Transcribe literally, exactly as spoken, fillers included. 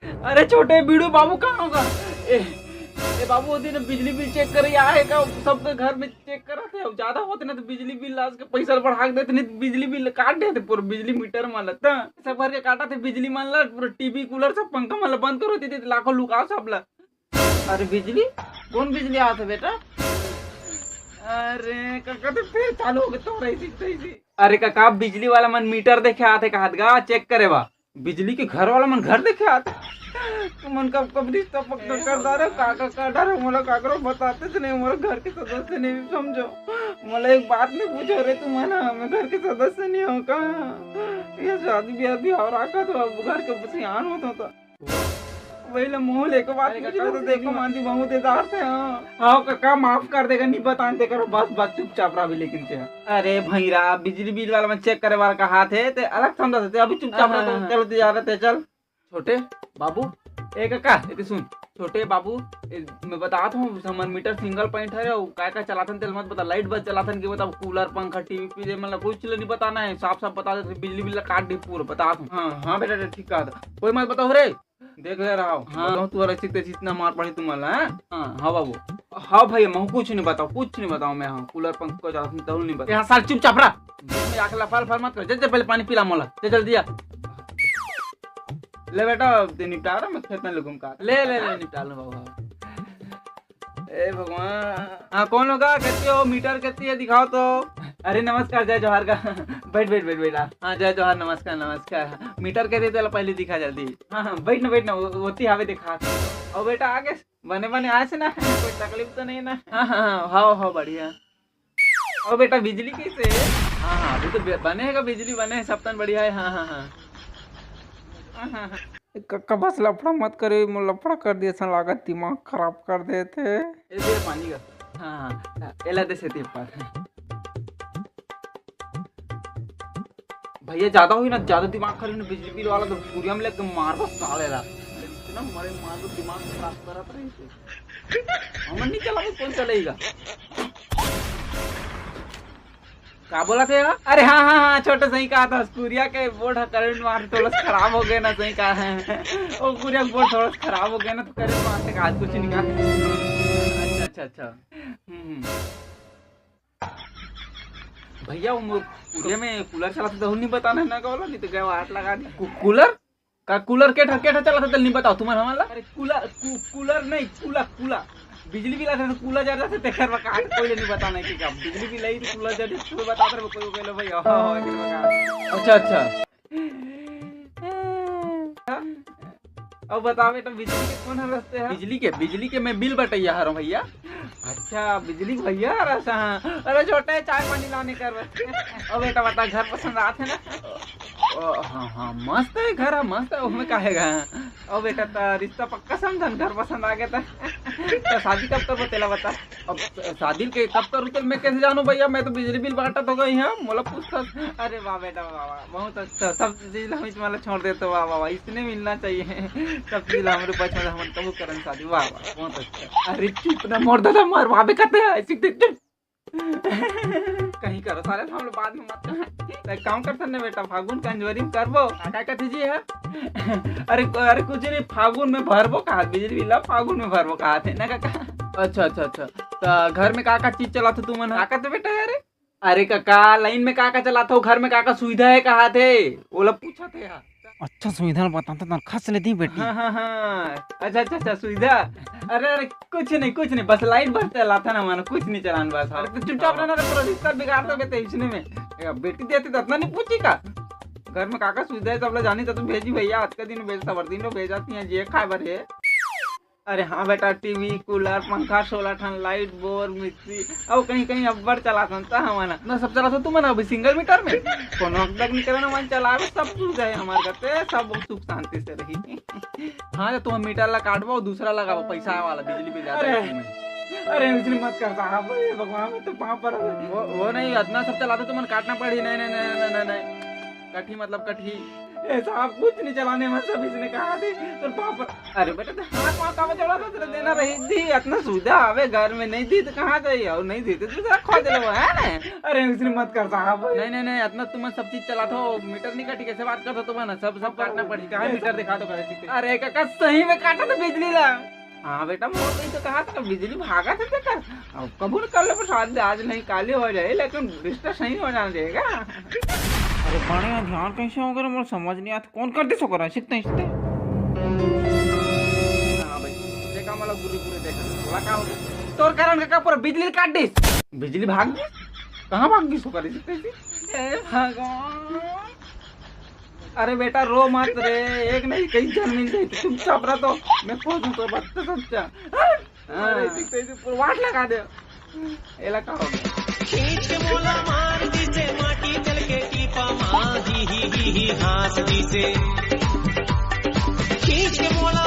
अरे छोटे बीड़ू बाबू, कहाँ होगा? ए, ए बाबू, वो दिन बिजली बिल चेक करे आए का, सबके घर में चेक करत हे। अब ज्यादा होते ना तो बिजली बिल आज के पैसा बढ़ा के देते, नहीं तो बिजली बिल काट देते पूरा बिजली मीटर मन ला। त सब घर के काटा थे बिजली मन ला, पूरा टीवी कूलर सब पंखा मन ला बंद करो देते, लाखों लुकाओ सब ला। अरे बिजली? कौन बिजली आत हे बेटा? अरे काका, तो फिर चालू हो गए तो रही थी, रही थी। अरे काका, बिजली वाला मन मीटर देखे आते कहत गा, चेक करे बा। बिजली के घर वाला मन घर देखे आते। तुमन कब कब रिश्ता पक्का कर डारे, काका का डर मोला काकरो बताते थे नहीं, मोला घर के सदस्य नहीं समझो। मोला एक बात नहीं पूछो रे तुमन, मैं घर के सदस्य नहीं हो का? ये शादी ब्याह भी और आका तो अब घर के सियान होता था। वही ला मोह लेके बात अरे पूछ काका, रहे तो देखो मानती बहुत इधर से, हाँ। हाँ काका, माफ कर देगा, नहीं बताने दे करो, बस बस चुपचाप रहा भी लेकिन क्या। अरे भैरा, बिजली बिल वाला में चेक करे वाला कहा थे, ते अलग समझा थे, अभी चुपचाप हाँ, रहा हाँ, तो हाँ। चलो ते जा रहे थे, चल। छोटे बाबू, ए काका, एती सुन। छोटे बाबू, ए, मैं बतात हूँ, हमर मीटर सिंगल पॉइंट है, वो काय काय चलाथन तेल मत बता, लाइट बस चलाथन कि बता, कूलर, पंखा, टीवी, फ्रिज, मतलब कुछ नहीं बताना है, साफ साफ बता दे, बिजली बिल काट दे पूरा, बतात हूँ। हाँ हाँ बेटा, ठीक कहा था, कोई मत बताओ रे। देख ले रहा हूँ, हाँ। बताओ तू ऐसी तेजी इतना मार पड़ी तुम्हारा, हैं? हाँ हाँ बाबू। हाँ भैया, मैं कुछ नहीं बताओ, कुछ नहीं बताओ, मैं हाँ कूलर पंखा चलाथन तेल नहीं बताओ। यहाँ साल चुपचाप रहा, बीच में आके लफड़ लफड़ मत कर, जल्दी पहले पानी पिला मोला, जा जल्दी आ। ले बेटा, ते निपटा रहा, मैं खेत में घूम का। ले ले ले, निपटा लो बाबू। ए भगवान, हाँ कौन होगा? कितनी हो मीटर, कितनी है, दिखाओ तो। अरे नमस्कार, जय जोहार का। बैठ बैठ बैठ बैठ, हाँ। हाँ जय जोहार, नमस्कार नमस्कार। मीटर के दे तेला पहले दिखा जल्दी। हाँ हाँ, बैठ ना बैठ ना, वो- ओती हावे दिखा। और बेटा आगे बने बने आए से ना, कोई तकलीफ तो नहीं ना? हाँ हाँ हाँ, हाओ हाओ, बढ़िया। और बेटा बिजली कैसे है? हाँ हाँ, अभी तो बे- बने है का बिजली, बने है, सब तन बढ़िया है। हाँ हाँ हाँ। हाँ हाँ हाँ। कक्का बस लफड़ा मत करे, मोर लफड़ा कर दिए सन लागत, दिमाग खराब कर देथे। ए दे पानी का। हाँ हाँ, एला दे सेती पर। भैया ज्यादा हुई ना, ज्यादा दिमाग खराब ना, बिजली बिल वाला तो पूरिया में लेके मारबो साले ला। इतना मरे मार दो, दिमाग खराब करत रही थे। हमन नहीं चलाबो, कौन चलेगा? का बोला थे यार? अरे हाँ हाँ हाँ, छोटे सही कहा था, कुरिया के बोर्ड ह करंट मार थोड़ा सा खराब हो गया ना, सही कहा है। वो कुरिया के बोर्ड थोड़ा सा खराब हो गया ना, तो करंट मार से आज कुछ नहीं कहा। अच्छा अच्छा अच्छा। हम्म हम्म। भैया वो मोर कुरिया में कूलर चलाते तो नहीं बताना है ना, का बोला, नहीं तो गए आठ लगा दी। कू- कूलर? का कूलर के ठा, के ठा चलाते तेल नहीं बताओ तुमन हमन ला? अरे कूलर, कू- कूलर नहीं, कूला, कूला। बिजली बिल आते तो कूला जर जाते, तेकर बका कोई ले नहीं बताना है कि का बिजली बिल आई तो कूला जर जाते, कोई बताते रहे, कोई बोले भाई, हाँ, हाँ, हाँ, के बका। अच्छा अच्छा। अब बता बेटा, बिजली के कौन हर रस्ते है? बिजली के, बिजली के मैं बिल बटैया हरों भैया। अच्छा, बिजली के भैया हर रस्ता है। अरे छोटे, चाय पानी लाने कर बस। अब बेटा बता, घर पसंद आते ना? ओ, हाँ हाँ, मस्त है घर, हाँ, मस्त है, उसमें काहे गा? अब बेटा, त रिश्ता पक्का समझन, घर पसंद आ गया त, त शादी कब करबो तेला बता। अब शादी के कब करूँ तो मैं कैसे जानूँ भैया, मैं तो बिजली बिल बांटत हो गई हूँ, मोला पूछता। अरे वाह बेटा, वाह वाह, बहुत अच्छा, सब चीज हम इसमें छोड़ देते, वाह वाह वाह, इसने मिलना चाहिए, सब चीज हमारे बचपन में हमन कबू करन शादी, वाह वाह, बहुत अच्छा। अरे चुप ना मोर दादा, मरवाबे कते है, चुप चुप। कहीं करो साले, हम लोग बाद में मत कर। एक काम कर सकते बेटा, फागुन के अंजोरी में करबो। का कहते जी है? अरे अरे कुछ नहीं, फागुन में भरबो कहा, बिजली बिल फागुन में भरबो कहा थे ना काका। अच्छा अच्छा अच्छा, तो घर में का का चीज चलाते तुमन? का कहते बेटा? अरे अरे काका, लाइन में का का चलाते हो, घर में का का सुविधा है कहा थे, ओला पूछा थे यार। अच्छा सुविधा ल बताते तन खस ले दी बेटी। हाँ हाँ हाँ, अच्छा अच्छा अच्छा, सुविधा। अरे अरे कुछ नहीं कुछ नहीं, बस लाइट बस चलाता ना मानो, कुछ नहीं चलान बस। अरे तो चुपचाप रहना रे, पूरा रिश्ता बिगाड़ दो बेटे इसने में। ए, बेटी देती तो इतना नहीं पूछी का? घर में का का सुविधा है सब ला जानी तो तुम भेजी भैया, आज का दिन भेज, सबर दिन लो भेजा थी जे खाए बर है। अरे हाँ बेटा, टीवी, कूलर, पंखा, सोलह ठन लाइट, बोर, मिक्सी, अउ कहीं कहीं अब्बड़ चलाथन त हमन ह। ना सब चलाथो तुमन अभी सिंगल मीटर में। कोनो अकदक नहीं करना मन चलावे, सब सुविधा है हमारे घर पे, सब सुख शांति से रही। हाँ, तो तुम मीटर ला काटबो, दूसरा लगाबो, पैसा वाला बिजली बिल ज्यादा अरे, है तुम्हें। अरे, इसने मत कर साहब, हे भगवान, मैं तो पाँव पर वो, वो नहीं, इतना सब चलाथो तुमन काटना पड़ी, नहीं, नहीं, नहीं, नहीं, नहीं, नहीं। कटही मतलब कटही। ए साहब, कुछ नहीं चलाने में, सब इसने कहा थे। तो पापा, अरे बेटा, तो हाथ वहाँ काबर जोड़ा था, तेरा देना रही थी, इतना सुविधा आवे घर में, नहीं दी तो कहाँ जाई, और नहीं दी तो दूसरा खोज लेबो, है ना? अरे इसने मत कर साहब। नहीं, नहीं, नहीं, इतना तुम सब चीज चलाथो, मीटर नहीं काटी, कैसे बात करथो तुम ना, सब, सब काटना पड़ी, कहाँ मीटर दिखा दो करे। अरे काका, सही में काटा तो बिजली ला। हाँ बेटा, मोर नहीं तो कहा था, बिजली भागा था तेकर। अब कबूल कर ले प्रसाद, आज नहीं काली हो जाए, लेकिन रिश्ता सही हो जाना चाहिए। अरे बड़े ध्यान कैसे हो गए, मोर समझ नहीं आता, कौन कर दे सो करा, सीखते हैं, सीखते हैं। हाँ भाई, देखा मला गुरी गुरी देखा, बोला का हो गया? तोर कारण का पूरा बिजली काट दिस। बिजली भाग गई? कहाँ भाग गई सो करा, सीखते हैं? ए भगवान। अरे बेटा, रो मत रे, एक नहीं कई जन मिल जाई, तू चुपचाप रह तो। मैं खोज दूँ तो बच्चा सच्चा। हाँ। अरे, देख, देख, देख, पूरा वाट लगा दे। एला का हो गया? खींच के मोला मार दिसे, माटी चल के टीपा मार, ही, ही, ही, ही, हाँस दिसे। खींच के मोला